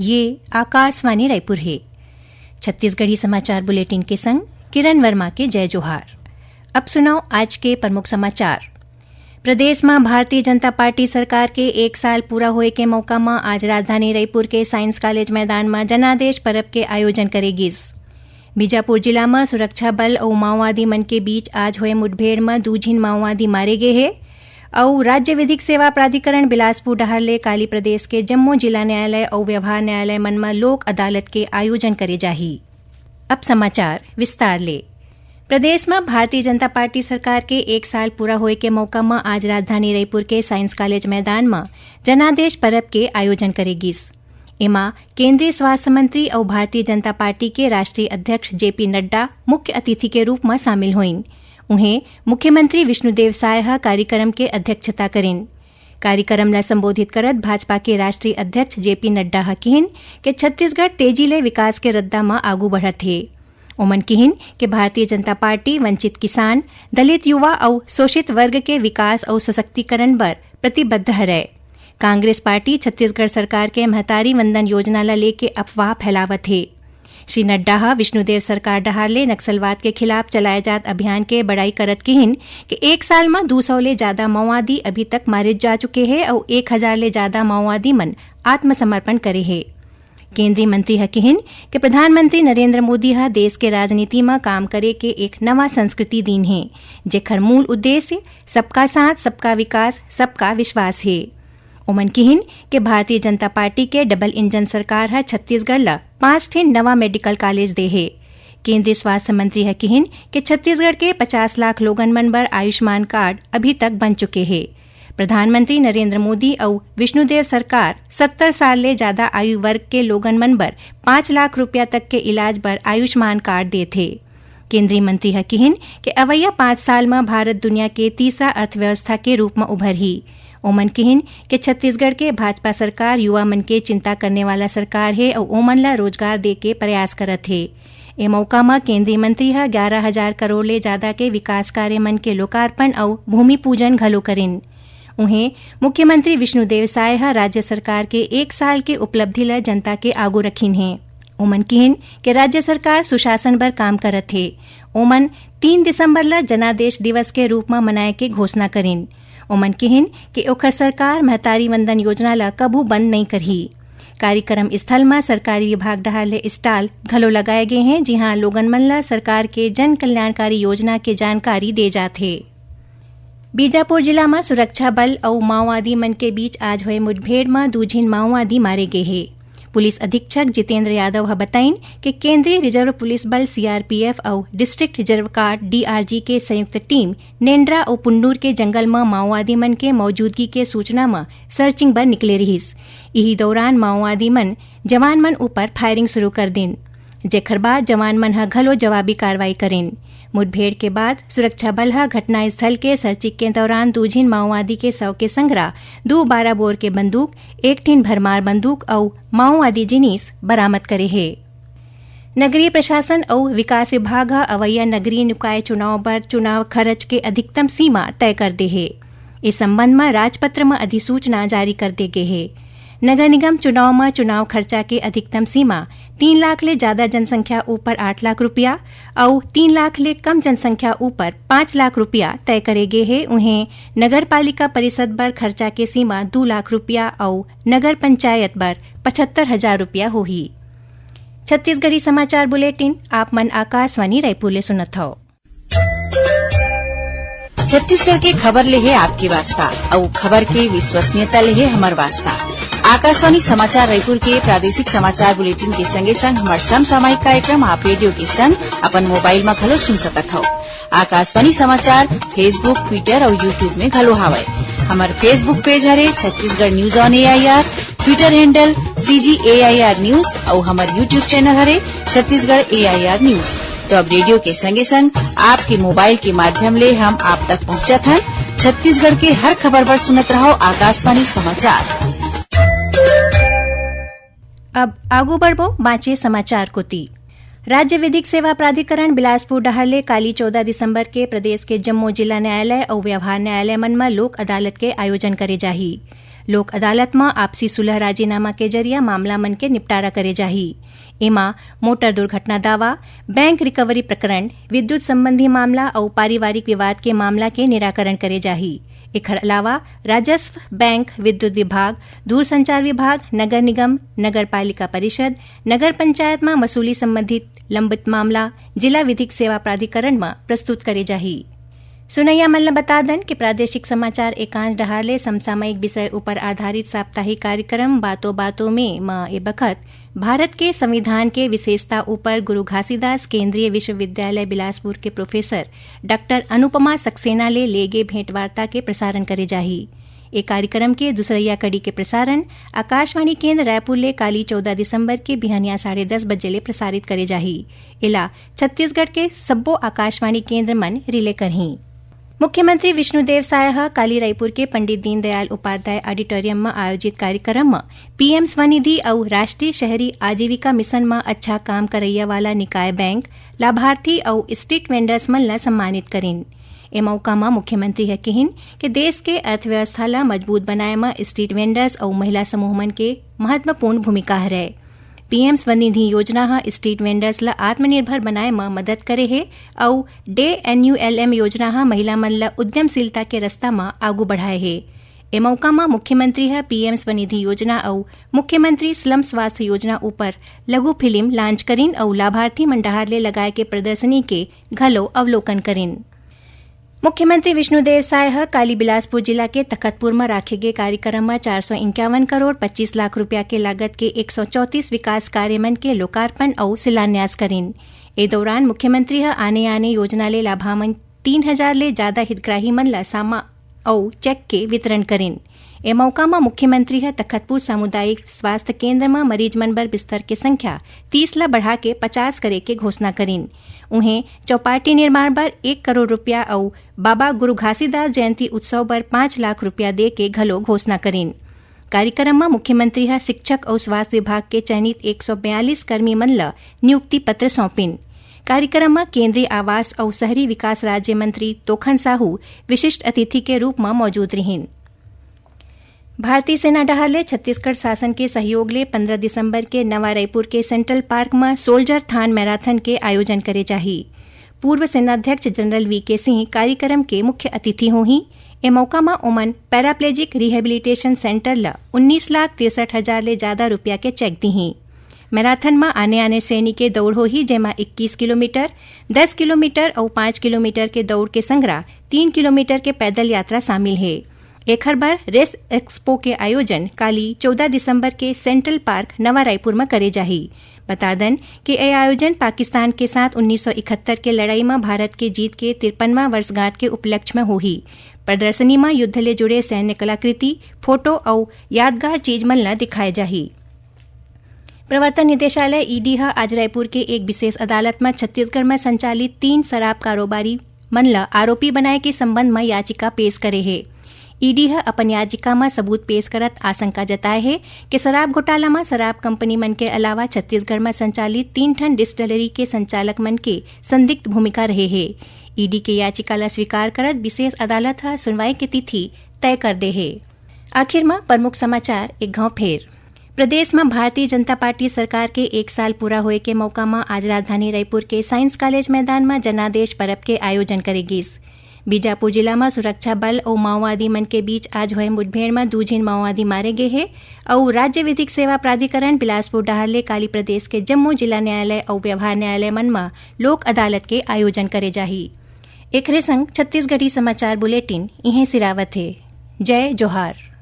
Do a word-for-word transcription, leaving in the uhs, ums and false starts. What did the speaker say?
ये आकाशवाणी रायपुर हे। छत्तीसगढ़ी समाचार बुलेटिन के संग किरण वर्मा के जय जोहार। अब सुनव आज के प्रमुख समाचार। प्रदेश म भारतीय जनता पार्टी सरकार के एक साल पूरा होए के मौका म आज राजधानी रायपुर के साइंस कॉलेज मैदान म जनादेश परब के आयोजन करे गिस। बीजापुर जिला म सुरक्षा बल अउ माओवादी मन के बीच आज होए मुठभेड़ म दू झिन माओवादी मारे गे हे। अउ राज्य विधिक सेवा प्राधिकरण बिलासपुर डहार ले काली प्रदेश के जम्मो जिला न्यायालय अउ व्यवहार न्यायालय मन म लोक अदालत के आयोजन करे जाही। अब समाचार विस्तार ले। प्रदेश म भारतीय जनता पार्टी सरकार के एक साल पूरा होए के मौका म आज राजधानी रायपुर के साइंस कॉलेज मैदान म जनादेश परब के आयोजन करे गिस। एमा केंद्रीय स्वास्थ्य मंत्री अउ भारतीय जनता पार्टी के राष्ट्रीय अध्यक्ष जेपी नड्डा मुख्य अतिथि के रूप म शामिल होइन। उहें, मुख्यमंत्री विष्णुदेव साय ह कार्यक्रम के अध्यक्षता करिन। कार्यक्रम ला संबोधित करत भाजपा के राष्ट्रीय अध्यक्ष जेपी नड्डा ह किहिन के छत्तीसगढ़ तेजी ले विकास के रद्दा म आगू बढ़त हे। ओमन किहिन के भारतीय जनता पार्टी वंचित किसान, दलित युवा अउ शोषित वर्ग के विकास अउ सशक्तिकरण बर प्रतिबद्ध हरय। कांग्रेस पार्टी छत्तीसगढ़ सरकार के महतारी वंदन योजना ला लेके अफवाह फैलावत हे। श्री नड्डा ह विष्णुदेव सरकार डहार ले नक्सलवाद के खिलाफ चलाए जात अभियान के बड़ाई करत किहिन कि एक साल म दू सौ ले जादा माओवादी अभी तक मारे जा चुके हे अउ एक हजार ले जादा माओवादी मन आत्मसमर्पण करे हे। केंद्रीय मंत्री ह किहिन कि प्रधानमंत्री नरेंद्र मोदी ह देश के राजनीति म काम करे के एक नवा संस्कृति दीन हे, जेखर मूल उद्देश्य सबका साथ, सबका विकास, सबका विश्वास हे। ओमन किहिन कि भारतीय जनता पार्टी के डबल इंजन सरकार ह छत्तीसगढ़ ल पांच ठिन नवा मेडिकल कॉलेज दे हे। केंद्रीय स्वास्थ्य मंत्री ह किहिन कि छत्तीसगढ़ के पचास लाख लोगन मन बर आयुष्मान कार्ड अभी तक बन चुके हे। प्रधानमंत्री नरेंद्र मोदी अउ विष्णुदेव सरकार सत्तर साल ले जादा आयु वर्ग के लोगन मन बर पांच लाख रुपया तक के इलाज बर आयुष्मान कार्ड देत हे। केंद्रीय मंत्री ह किहिन कि अवइया पांच साल म भारत दुनिया के तीसरा अर्थव्यवस्था के रूप म उभरही। ओमन किहिन कि छत्तीसगढ़ के भाजपा सरकार युवा मन के चिंता करने वाला सरकार हे अउ ओमन ला रोजगार दे के प्रयास करत हे। ए मौका म केंद्रीय मंत्री ह ग्यारह हजार करोड़ ले जादा के विकास कार्य मन के लोकार्पण अउ भूमि पूजन घलो करिन। उहें, मुख्यमंत्री विष्णुदेव साय ह राज्य सरकार के एक साल के उपलब्धि ल जनता के आगू रखिन हे। ओमन किहिन के राज्य सरकार सुशासन बर काम करत हे। ओमन तीन दिसंबर ल जनादेश दिवस के रूप म मनाए के घोषणा करिन। ओमन किहिन कि ओखर सरकार महतारी वंदन योजना ल कभू बंद नइ करही। कार्यक्रम स्थल म सरकारी विभाग डहार ले स्टॉल घलो लगाए गे हे, जिहां लोगन मन ल सरकार के जन कल्याणकारी योजना के जानकारी दे जात हे। बीजापुर जिला म सुरक्षा बल अउ माओवादी मन के बीच आज होए मुठभेड़ म दू झिन माओवादी मारे गे हे। पुलिस अधीक्षक जितेंद्र यादव ह बताइन कि केंद्रीय रिजर्व पुलिस बल सीआरपीएफ अउ डिस्ट्रिक्ट रिजर्व गार्ड डीआरजी के संयुक्त टीम नेंडरा अउ पुन्नूर के जंगल म माओवादी मन के मौजूदगी के सूचना म सर्चिंग बर निकले रिहिस। इही दौरान माओवादी मन जवान मन ऊपर फायरिंग शुरू कर दिन, जेखर बाद जवान मन ह घलो जवाबी कार्रवाई करिन। मुठभेड़ के बाद सुरक्षा बल ह घटनास्थल के सर्चिंग के दौरान दू झिन माओवादी के शव के संघरा दू बारह बोर के बंदूक, एक ठिन भरमार बंदूक अउ माओवादी जिनिस बरामद करे हे। नगरीय प्रशासन अउ विकास विभाग ह अवइया नगरीय निकाय चुनाव बर चुनाव खर्च के अधिकतम सीमा तय कर दे हे। ए संबंध म राजपत्र म अधिसूचना जारी कर दे गे हे। नगर निगम चुनाव म चुनाव खर्चा के अधिकतम सीमा तीन लाख ले जादा जनसंख्या ऊपर आठ लाख रुपया अउ तीन लाख ले कम जनसंख्या ऊपर पाँच लाख रुपया तय करे गे हे। उहें, नगर पालिका परिषद बर खर्चा के सीमा दू लाख रुपया अउ नगर पंचायत बर पचहत्तर हजार रुपया होही। छत्तीसगढ़ी समाचार बुलेटिन आप मन आकाशवाणी रायपुर ले सुनत हव। छत्तीसगढ़ के खबर ले हे आपके वास्ता, अउ खबर के विश्वसनीयता ले हे हमर वास्ता। आकाशवाणी समाचार रायपुर के प्रादेशिक समाचार बुलेटिन के संगे संग हमर समसामयिक कार्यक्रम आप रेडियो के संग अपन मोबाइल म घलो सुन सकत हव। आकाशवाणी समाचार Facebook, Twitter अउ YouTube में घलो हावय। हमर Facebook पेज हरे Chhattisgarh news on AIR, Twitter handle CG AIR news अउ हमर YouTube चैनल हरे छत्तीसगढ़ एआईआर न्यूज। तो अब रेडियो के संगे संग आपके मोबाइल के माध्यम ले हम आप तक पहुंचत हन। छत्तीसगढ़ के हर खबर बर सुनत रहव आकाशवाणी समाचार। अब आगू बढ़बो बांचे समाचार कोति। राज्य विधिक सेवा प्राधिकरण बिलासपुर डहार ले काली चौदह दिसंबर के प्रदेश के जम्मो जिला न्यायालय अउ व्यवहार न्यायालय मन म लोक अदालत के आयोजन करे जाही। लोक अदालत म आपसी सुलह राजीनामा के जरिया मामला मन के निपटारा करे जाही। एमा मोटर दुर्घटना दावा, बैंक रिकवरी प्रकरण, विद्युत संबंधी मामला अउ पारिवारिक विवाद के मामला के निराकरण करे जाही। एखर अलावा राजस्व, बैंक, विद्युत विभाग, दूरसंचार विभाग, नगर निगम, नगर पालिका परिषद, नगर पंचायत म वसूली संबंधित लंबित मामला जिला विधिक सेवा प्राधिकरण म प्रस्तुत करे जाही। सुनैया मन ल बता दन कि प्रादेशिक समाचार एकांश डहार ले समसामयिक विषय ऊपर आधारित साप्ताहिक कार्यक्रम बातों बातों में म ए बखत भारत के संविधान के विशेषता ऊपर गुरु घासीदास केंद्रीय विश्वविद्यालय बिलासपुर के प्रोफेसर डॉक्टर अनुपमा सक्सेना ले लेगे भेंटवार्ता के प्रसारण करे जाही। ए कार्यक्रम के दूसरइया कड़ी के प्रसारण आकाशवाणी केंद्र रायपुर ले काली चौदह दिसंबर के बिहनिया साढ़े दस बजे ले प्रसारित करे जाही। एला छत्तीसगढ़ के सब्बो आकाशवाणी केंद्र मन रिले करही। मुख्यमंत्री विष्णुदेव साय ह काली रायपुर के पंडित दीनदयाल उपाध्याय ऑडिटोरियम म आयोजित कार्यक्रम म पीएम स्वनिधि अउ राष्ट्रीय शहरी आजीविका मिशन म अच्छा काम करइया वाला निकाय बैंक, लाभार्थी अउ स्ट्रीट वेंडर्स मन ल सम्मानित करिन। ए मौका म मुख्यमंत्री ह किहिन कि देश के अर्थव्यवस्था ल मजबूत बनाए म स्ट्रीट वेंडर्स अउ महिला समूह मन के महत्वपूर्ण भूमिका हरय। पीएम स्वनिधि योजना ह स्ट्रीट वेंडर्स ल आत्मनिर्भर बनाए म मदद करे हे अउ डे एनयूएलएम योजना ह महिला मन ल उद्यमशीलता के रस्ता म आगू बढ़ाए हे। ए मौका म मुख्यमंत्री ह पीएम स्वनिधि योजना अउ मुख्यमंत्री स्लम स्वास्थ्य योजना ऊपर लघु फिल्म लॉन्च करिन अउ लाभार्थी मन डहार ले लगाए के प्रदर्शनी के घलो अवलोकन करिन। मुख्यमंत्री विष्णुदेव साय ह काली बिलासपुर जिला के तखतपुर म राखे गे कार्यक्रम म चार सौ इंक्यावन करोड़ पच्चीस लाख रुपया के लागत के एक सौ चौंतीस विकास कार्य मन के लोकार्पण अउ शिलान्यास करिन। ए दौरान मुख्यमंत्री ह आने-आने योजना ले लाभान्वित तीन हजार ले जादा हितग्राही मन ल सामा अउ चेक के वितरण करिन। ए मौका म मुख्यमंत्री ह तखतपुर सामुदायिक स्वास्थ्य केंद्र म मरीज मन बर बिस्तर के संख्या तीस ल बढ़ा के पचास करे के घोषणा करिन। उहें, चौपाटी निर्माण बर एक करोड़ रुपया अउ बाबा गुरु घासीदास जयंती उत्सव बर पाँच लाख रुपया दे के घलो घोषणा करिन। कार्यक्रम म मुख्यमंत्री ह शिक्षक अउ स्वास्थ्य विभाग के चयनित एक सौ बयालीस कर्मी मन ल नियुक्ति पत्र सौंपिन। कार्यक्रम म केंद्रीय आवास अउ शहरी विकास राज्य मंत्री तोखन साहू विशिष्ट अतिथि के रूप म मौजूद रिहिन। भारतीय सेना डहार ले छत्तीसगढ़ शासन के सहयोग ले पंद्रह दिसंबर के नवा रायपुर के सेंट्रल पार्क म सोल्जर थान मैराथन के आयोजन करे जाही। पूर्व सेनाध्यक्ष जनरल वी के सिंह कार्यक्रम के मुख्य अतिथि होही। ए मौका म ओमन पैराप्लेजिक रिहेबिलिटेशन सेंटर ल उन्नीस लाख तिरसठ हजार ले जादा रुपया के चेक दिही। मैराथन म आने-आने श्रेणी के दौड़ होही, जेमा इक्कीस किलोमीटर, दस किलोमीटर अउ पाँच किलोमीटर के दौड़ के संघरा तीन किलोमीटर के पैदल यात्रा शामिल हे। एखर बर रेस एक्सपो के आयोजन काली चौदह दिसंबर के सेंट्रल पार्क नवा रायपुर म करे जाही। बता दन कि ए आयोजन पाकिस्तान के साथ उन्नीस सौ इकहत्तर के लड़ाई म भारत के जीत के तिरपनवां वर्षगांठ के उपलक्ष्य म होही। प्रदर्शनी म युद्ध ले जुड़े सैन्य कलाकृति, फोटो अउ यादगार चीज मन ल दिखाए जाही। प्रवर्तन निदेशालय ईडी ह आज रायपुर के एक विशेष अदालत म छत्तीसगढ़ म संचालित तीन शराब कारोबारी मन ल आरोपी बनाए के संबंध म याचिका पेश करे हे। ईडी ह अपन याचिका म सबूत पेश करत आशंका जताए हे कि शराब घोटाला म शराब कंपनी मन के अलावा छत्तीसगढ़ म संचालित तीन ठन डिस्टिलरी के संचालक मन के संदिग्ध भूमिका रहे हे। ईडी के याचिका ल स्वीकार करत विशेष अदालत ह सुनवाई के तिथि तय कर दे हे। आखिर म प्रमुख समाचार एक घाव फेर। प्रदेश म भारतीय जनता पार्टी सरकार के एक साल पूरा होए के मौका म आज राजधानी रायपुर के साइंस कॉलेज मैदान म जनादेश परब के आयोजन करे गिस। बीजापुर जिला म सुरक्षा बल अउ माओवादी मन के बीच आज होए मुठभेड़ म दू झिन माओवादी मारे गे हे अउ राज्य विधिक सेवा प्राधिकरण बिलासपुर डहार ले काली प्रदेश के जम्मो जिला न्यायालय अउ व्यवहार न्यायालय मन म लोक अदालत के आयोजन करे जाही। एकरे संग छत्तीसगढ़ी समाचार बुलेटिन इहें सिरावत हे। जय जोहार।